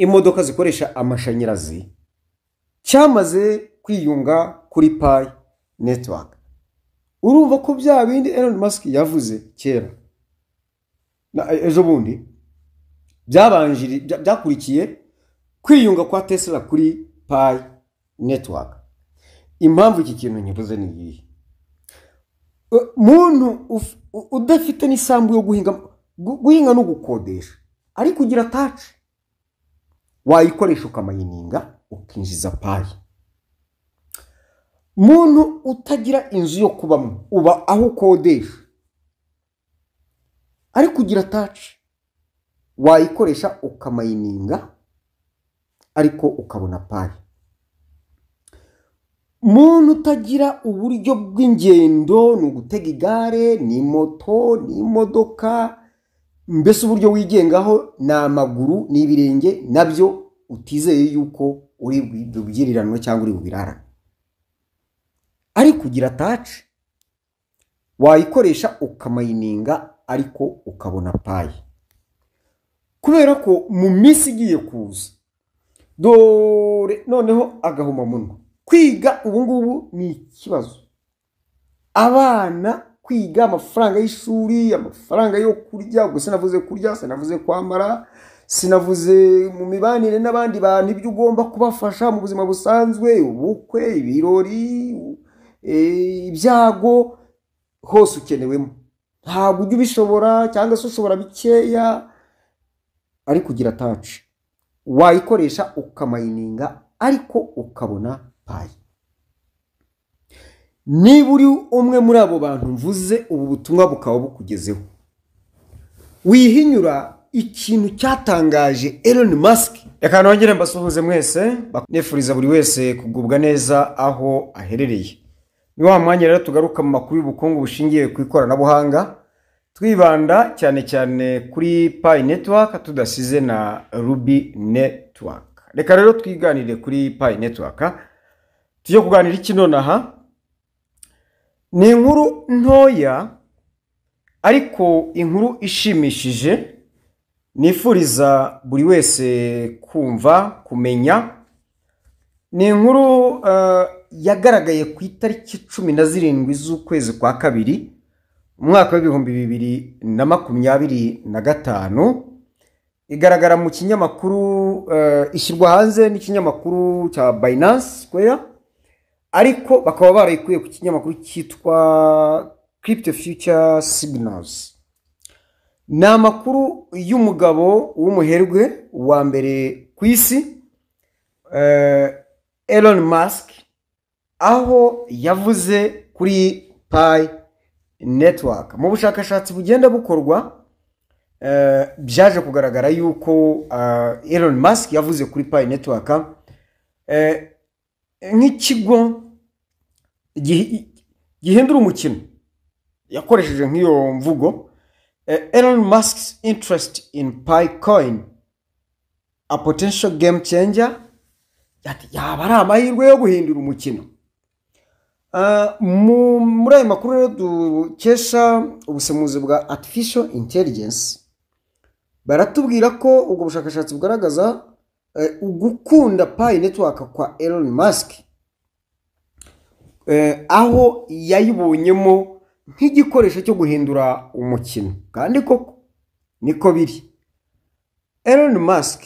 Imodoka zikoresha amashanyarazi cyamaze kwiyunga kuri Pi Network. Urumva ko bya bindi Elon Musk yavuze kera ejo bundi byakurikiye kwiyunga kwa Tesla kuri Pi Network. Impamvu iki kintu nkivuze ni iyihe? Muntu udafite n'isambu yo guhinga, guhinga no gukodesha, ariko ugira Touch, wayikoresha ukamayininga, ukinjiza Pi. Muntu utagira inzu yo kubamo, uba aho ukodesha, ariko ugira Touch, wayikoresha ukamayininga, ariko ukabona Pi. Muntu utagira uburyo bw'ingendo, ni ugutega igare, ni moto, ni imodoka, mbese uburyo wigengaho ni amaguru, ni ibirenge, nabyo utizeye yuko uri bubyiriranywe cyangwa uri bubirarane, ariko ugira Touch, wayikoresha ukamayininga, ariko ukabona Pi. Kubera ko mu minsi igiye kuza, dore noneho agahomamunwa, kwiga ubu ngubu ni ikibazo. Abana kwiga, amafaranga y'ishuri, amafaranga yo kurya, ubwo sinavuze kurya, sinavuze kwambara, sinavuze mu mibanire n'abandi bantu, ibyo ugomba kubafasha mu buzima busanzwe, ubukwe, ibirori, ibyago, hose ukenewemo. Ntabwo ujya ubishobora cyangwa se ushobora bikeya, ariko ugira Touch, wayikoresha ukamayininga, ariko ukabona Pi. Niba uri umwe muri abo bantu mvuze, ubu butumwa bukaba bukugezeho, wihinyura ikintu cyatangaje Elon Musk. Reka nongere mbasuhuze mwese, nifuriza buri wese kugubwa neza aho aherereye. Ni wa mwanya rero tugaruka mu makuru y'ubukungu bushingiye ku ikoranabuhanga, twibanda cyane cyane kuri Pi Network, tudasize na Ruby Network. Reka rero twiganire kuri Pi Network. Tujye kuganira iki nonaha? Ni inkuru ntoya, ariko inkuru ishimishije nifuriza buri wese kumva, kumenya. Ni inkuru yagaragaye ku itariki 17 z'ukwezi kwa kabiri, umwaka wa 2025. Igaragara mu kinyamakuru, ishyirwa hanze n'ikinyamakuru cya Binance Square, ariko bakaba barayikuye ku kinyamakuru cyitwa Crypto Future Signals. Ni amakuru y'umugabo w'umuherwe wa mbere ku isi, Elon Musk, aho yavuze kuri Pi Network. Mu bushakashatsi bugenda bukorwa, byaje kugaragara yuko Elon Musk yavuze kuri Pi Network nk'ikigo gihindura umukino. Yakoresheje nk'iyo mvugo: "Elon Musk's interest in Pi coin, a potential game changer." Ati yaba ari amahirwe yo guhindura umukino. Muri ayo makuru rero dukesha ubusemuzi bwa artificial intelligence, baratubwira ko ubwo bushakashatsi bugaragaza ugukunda Pi Network kwa Elon Musk, aho yayibonyemo nk'igikoresho cyo guhindura umukino. Kandi koko niko biri. Elon Musk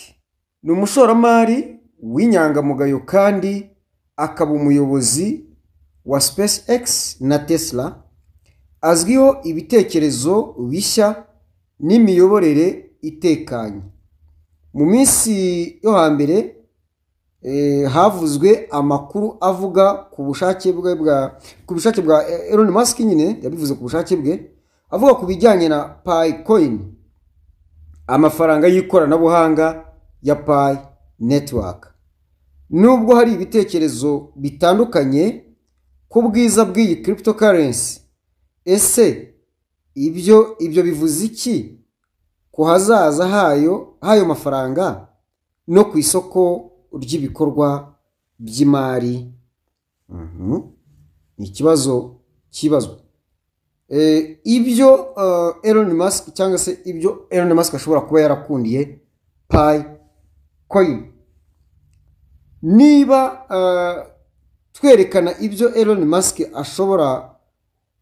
ni umushoramari w'inyangamugayo kandi akaba umuyobozi wa SpaceX na Tesla. Azwiho ibitekerezo bishya n'imiyoborere itekanye. Mu minsi yo hambere havuzwe amakuru avuga ku bushake bwa Elon Musk nyine, yabivuze ku bushake bwe, avuga ku bijyanye na Pi coin, amafaranga y'ikoranabuhanga ya Pi Network. Nubwo hari ibitekerezo bitandukanye ku bwiza bw'iyi cryptocurrency, ese ibyo bivuze iki ku hazaza hayo, hayo mafaranga, no ku isoko ry'ibikorwa by'imari? Ni ikibazo kibazwa. Ibyo Elon Musk cyangwa se ibyo Elon Musk ashobora kuba yarakundiye Pi. Coin. Niba twerekana ibyo Elon Musk ashobora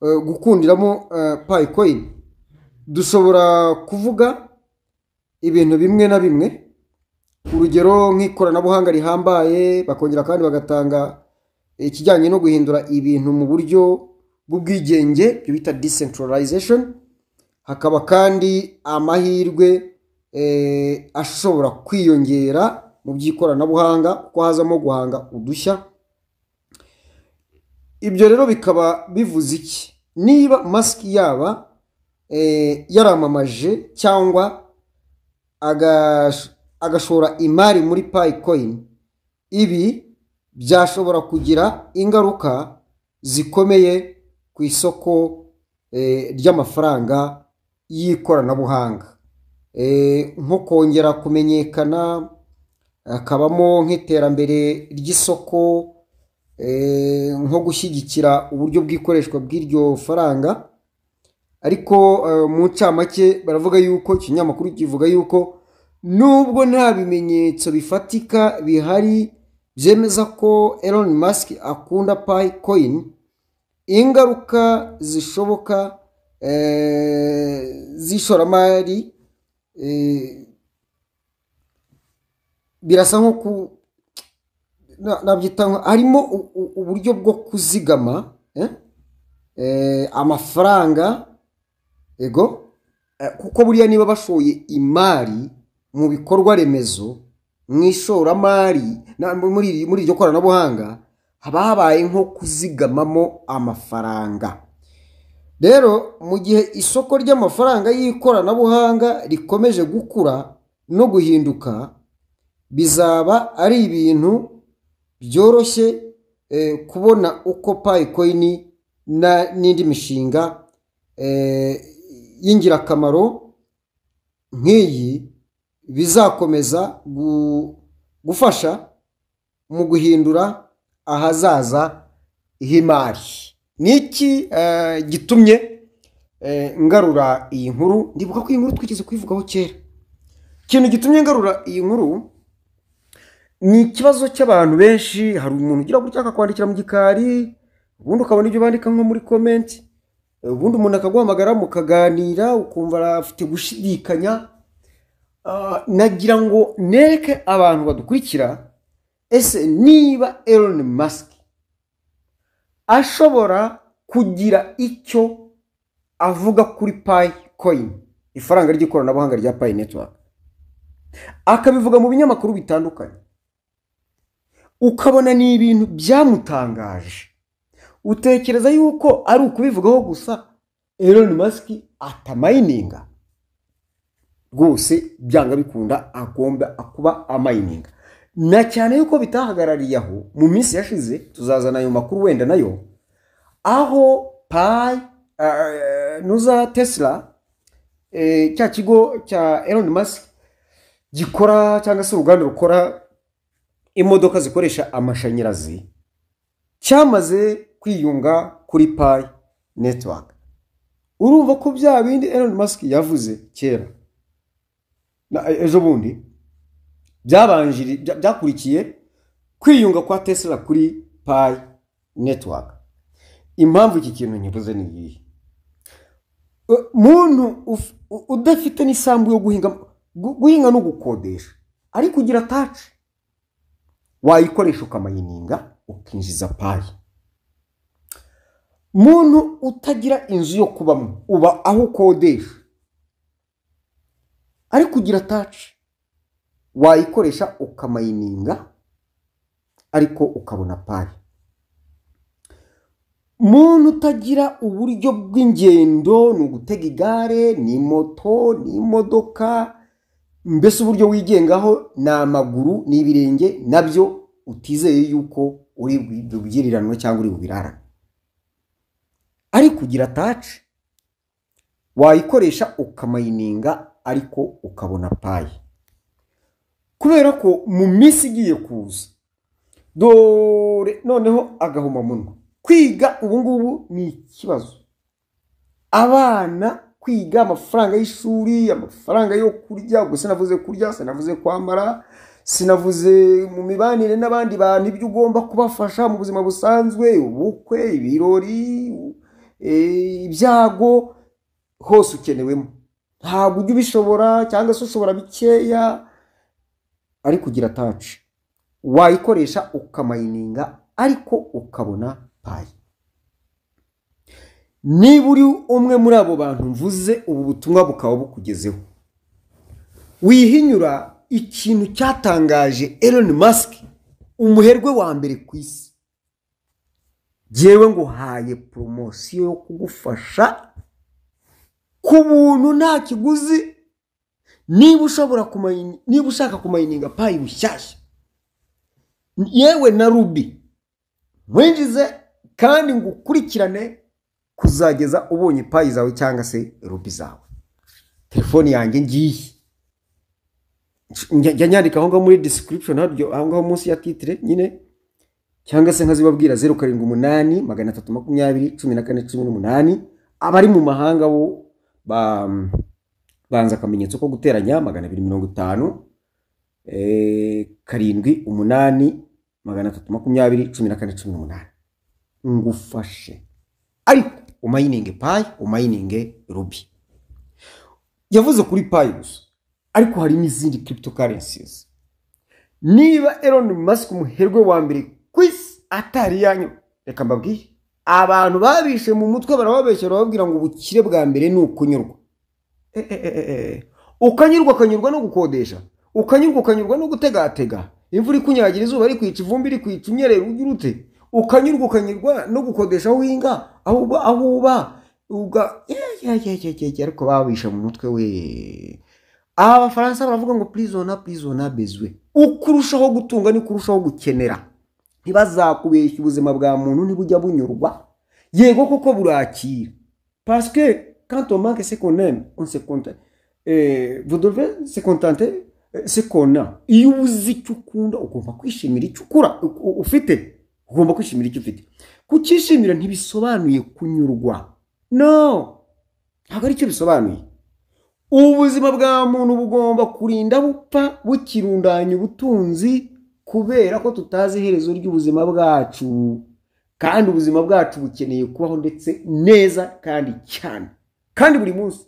gukundiramo Pi Coin, dushobora kuvuga ibintu bimwe na bimwe, urugero nk'ikoranabuhanga rihambaye, bakongera kandi bagatanga ikijyanye no guhindura ibintu mu buryo bw'ubwigenge, ibyo bita decentralization. Hakaba kandi amahirwe ashobora kwiyongera mu by'ikoranabuhanga, kuko hazamo guhanga udushya. Ibyo rero bikaba bivuze iki? Niba Musk yaba yaramamaje cyangwa agashora imari muri Pi Coin, ibi byashobora kugira ingaruka zikomeye ku isoko ry'amafaranga y'ikoranabuhanga, nko kongera kumenyekana, hakabamo nk'iterambere ry'isoko, nko gushyigikira uburyo bw'ikoreshwa bw'iryo faranga. Ariko mu ncamake baravuga yuko, ikinyamakuru kivuga yuko nubwo nta bimenyetso bifatika bihari byemeza ko Elon Musk akunda Pi Coin, ingaruka zishoboka z'ishoramari birasa nko ku nabyita harimo uburyo bwo kuzigama amafaranga ego, kuko buriya niba bashoye imari mu bikorwa remezo, mu ishoramari muri iryo koranabuhanga, haba habaye nko kuzigamamo amafaranga. Rero mu gihe isoko ry'amafaranga y'ikoranabuhanga rikomeje gukura no guhinduka, bizaba ari ibintu byoroshye kubona uko Pi Coin n'indi mishinga y'ingirakamaro nk'iyi bizakomeza gufasha mu guhindura ahazaza h'imari. Niki gitumye ngarura iyi nkuru? Ndibuka ko iyi nkuru twigeze kuyivugaho kera. Ikintu gitumye ngarura iyi nkuru ni ikibazo cy'abantu benshi. Hari umuntu ugira gutya akakwandikira mu gikari, ubundi ukabona ibyo bandika nko muri comment, ubundi umuntu akaguhamagara mukaganira, ukumva afite gushidikanya. Nagira ngo nereke abantu badukurikira, ese niba Elon Musk ashobora kugira icyo avuga kuri Pi Coin, ifaranga ry'ikoranabuhanga rya Pi Network, akabivuga mu binyamakuru bitandukanye, ukabona ni ibintu byamutangaje, utekereza yuko ari ukubivugaho gusa Elon Musk atamayininga? Rwose byanga bikunda agomba kuba amayininga, na cyane yuko bitahagarariye aho. Mu minsi yashize, tuzazana ayo makuru wenda nayo, aho Pi nuza Tesla, cya kigo cya Elon Musk gikora, cyangwa se uruganda rukora imodoka zikoresha amashanyarazi, cyamaze kwiyunga kuri Pi Network. Urumva ko bya bindi Elon Musk yavuze kera ejo bundi byakurikiye kwiyunga kwa Tesla kuri Pi Network. Impamvu iki kintu nkivuze ni iyihe? Muntu udafite n'isambu yo guhinga, guhinga no gukodesha, ariko ugira touch, wayikoresha ukamayininga ukinjiza Pi. Muntu utagira inzu yo kubamo, uba aho ukodesha, ariko ugira touch, wayikoresha ukamayininga ariko ukabona Pi. Muntu utagira uburyo bw'ingendo, ni ugutega igare, ni moto, ni imodoka, mbese uburyo wigengaho ni amaguru, ni ibirenge, nabyo utizeye yuko uri bubwiriranwe cyangwa uri bubirarane, ariko ugira touch, wayikoresha ukamayininga ariko ukabona Pi. Kubera ko mu minsi igiye kuza, dore noneho agahomamunwa, kwiga ubu ngubu ni ikibazo. Abana kwiga, amafaranga y'ishuri, amafaranga yo kurya, ubwo sinavuze kurya, sinavuze kwambara. Sinavuze mu mibanire n'abandi bantu, ibyo ugomba kubafasha mu buzima busanzwe, ubukwe, ibirori, ibyago, hose ukenewemo. Ntabwo ujya ubishobora cyangwa se ushobora bikeya, ariko ugira touch wayikoresha ukamayininga, ariko ukabona Pi. Niba uri umwe muri abo bantu mvuze, ubu butumwa bukaba bukugezeho, wihinyura ikintu cyatangaje Elon Musk, umuherwe wa mbere ku isi. Jyewe nguhaye poromosiyo yo kugufasha ku buntu, nta kiguzi. Niba ushobora niba ushaka kumayininga Pi bushyashya, yewe na Ruby, winjize kandi ngukurikirane kuzageza ubonye Pi zawe cyangwa se Ruby zawe. Telefoni yanjye ngiyi, njya nyandika aho ngaho muri description, aho ngaho munsi ya titre nyine, cyangwa se nkazibabwira: 0783201418. Abari mu mahanga bo banza akamenyetso ko guteranya 250 78 320 14 18. Ngufashe ariko umayininge Pi, umayininge Ruby. Yavuze kuri Pi gusa, ariko hari n'izindi cryptocurrencies. Niba Elon Musk, umuherwe wa mbere ku isi, atari yanyu, reka mbabwire, abantu babishe mu mutwe, barababeshya, barababwira ngo ubukire bwa mbere ni ukunyurwa. Ukanyurwa, ukanyurwa no gukodesha, ukanyurwa, ukanyurwa no gutegatega imvura ikunyagira, izuba rikwica, ivumbi rikwica, unyerera ugira ute, ukanyurwa, ukanyurwa no gukodesha aho uhinga, aho uba uga ye, ariko babishe mu mutwe we. Aba Bafaransa baravuga ngo "Plus on a, plus on a besoin." Uko urushaho gutunga niko urushaho gukenera. Ntibazakubeshya, ubuzima bwa muntu ntibujya bunyurwa. Yego koko burakira, parce que quand on manque ce qu'on aime, on se contente, vous devez se contenter ce qu'on a. Iyo ubuze icyo ukunda, ugomba kwishimira icyo ukura ufite, ugomba kwishimira icyo ufite. Kucyishimira ntibisobanuye kunyurwa, no, ntabwo aricyo bisobanuye. Ubuzima bwa muntu bugomba kurinda bupfa bukirundanya ubutunzi, kubera ko tutazi iherezo ry'ubuzima bwacu, kandi ubuzima bwacu bukeneye kubaho ndetse neza kandi cyane kandi buri munsi.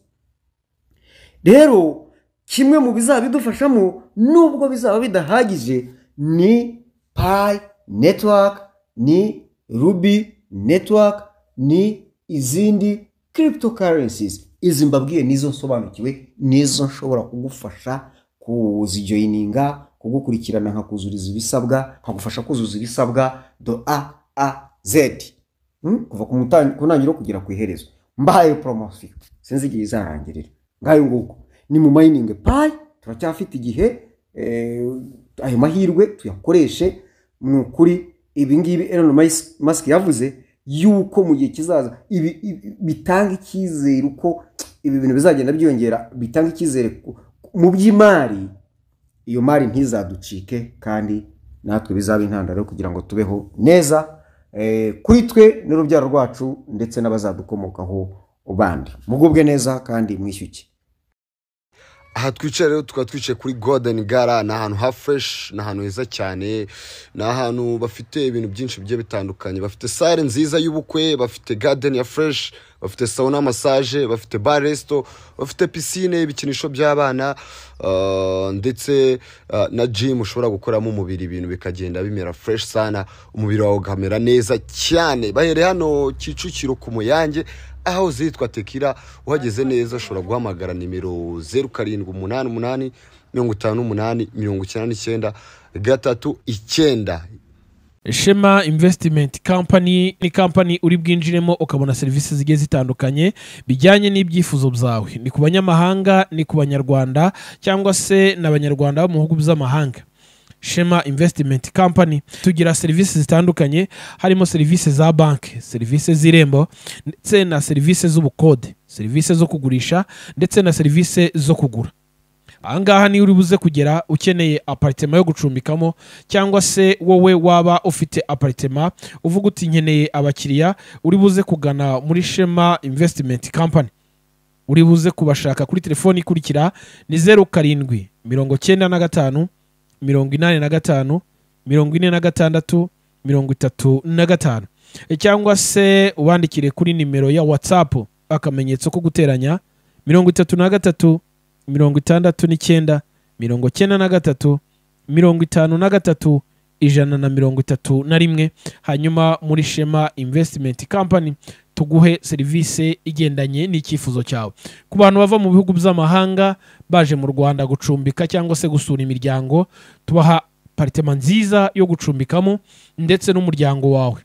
Rero kimwe mu bizaba bidufashamo, nubwo bizaba bidahagije, ni Pi Network, ni Ruby Network, ni izindi cryptocurrencies. Izi mbabwiye nizo nsobanukiwe, nizo nshobora kugufasha kuzijoyininga, kugukurikirana, nkakuzuriza ibisabwa, nkagufasha kuzuza ibisabwa de A à Z, kuva ku ntangiriro kugera ku iherezo. Mbahaye poromosiyo, sinzi igihe izarangirira. Ngayo nguko, ni mu mayiningi Pi, turacyafite igihe, ayo mahirwe tuyakoreshe. Ni ukuri ibi ngibi Elon Musk yavuze yuko mu gihe kizaza ibi bitanga icyizere, uko ibi bintu bizagenda byiyongera, bitanga icyizere mu by'imari. Iyo mari ntizaducike, kandi natwe bizaba intandaro yo kugira ngo tubeho neza, kuri twe n'urubyaro rwacu ndetse n'abazadukomokaho bandi. Mugubwe neza kandi mwishyuke. Aha twicaye rero, tukaba twicaye kuri Golden Gala. Ni ahantu ha fresh, ni ahantu heza cyane, ni ahantu bafite ibintu byinshi bigiye bitandukanye. Bafite salle nziza y'ubukwe, bafite garden ya fresh, bafite sauna, massage, bafite bar, resto, bafite piscine, ibikinisho by'abana, ndetse na gym ushobora gukoramo umubiri, ibintu bikagenda bimera fresh sana, umubiri wawe ukamera neza cyane. Bahereye hano Kicukiro ku Muyange, aho zitwa Tekira. Uhageze neza ushobora guhamagara nimero 0788 58 99 39. Shema Investment Company ni company uri bwinjiremo ukabona serivisi zigiye zitandukanye bijyanye n'ibyifuzo byawe. Ni ku banyamahanga, ni ku Banyarwanda cyangwa se n'Abanyarwanda bo mu bihugu by'amahanga. Shema Investment Company tugira serivisi zitandukanye, harimo serivisi za banki, serivisi z'Irembo, ndetse na serivisi z'ubukode, serivisi zo kugurisha ndetse na serivisi zo kugura. Ahangaha niyo uri buze kugera ukeneye apartment yo gucumbikamo, cyangwa se wowe waba ufite apartment uvuga uti nkeneye abakiriya, uri buze kugana muri Shema Investment Company. Uri buze kubashaka kuri telefoni ikurikira, ni 0795 85 46 35, cyangwa se ubandikire kuri nimero ya WhatsApp, akamenyetso ko guteranya 33 69 93 53 131. Hanyuma muri Shema Investment Company tuguhe serivisi igendanye n'icyifuzo cyawe. Ku bantu bava mu bihugu by'amahanga baje mu Rwanda gucumbika cyangwa se gusura imiryango, tubaha apartment nziza yo gucumbikamo ndetse n'umuryango wawe.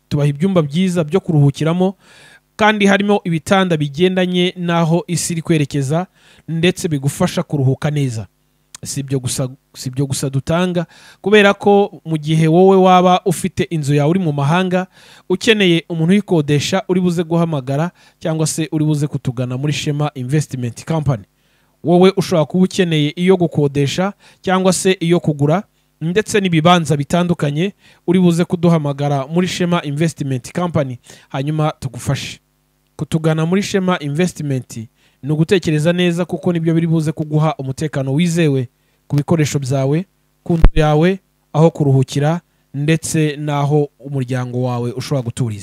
Tubaha ibyumba byiza byo kuruhukiramo, kandi harimo ibitanda bigendanye n'aho isi iri kwerekeza, ndetse bigufasha kuruhuka neza. Si ibyo gusa dutanga, kubera ko mu gihe wowe waba ufite inzu yawe uri mu mahanga ukeneye umuntu uyikodesha, uri buze guhamagara cyangwa se uri buze kutugana muri Shema Investment Company. Wowe ushobora kuba ukeneye iyo gukodesha cyangwa se iyo kugura ndetse n'ibibanza bitandukanye, uri buze kuduhamagara muri Shema Investment Company, hanyuma tugufashe. Kutugana muri Shema Investment ni ugutekereza neza, kuko nibyo biri buze kuguha umutekano wizewe ku bikoresho byawe, ku nzu yawe, aho kuruhukira, ndetse n'aho umuryango wawe ushobora guturiza.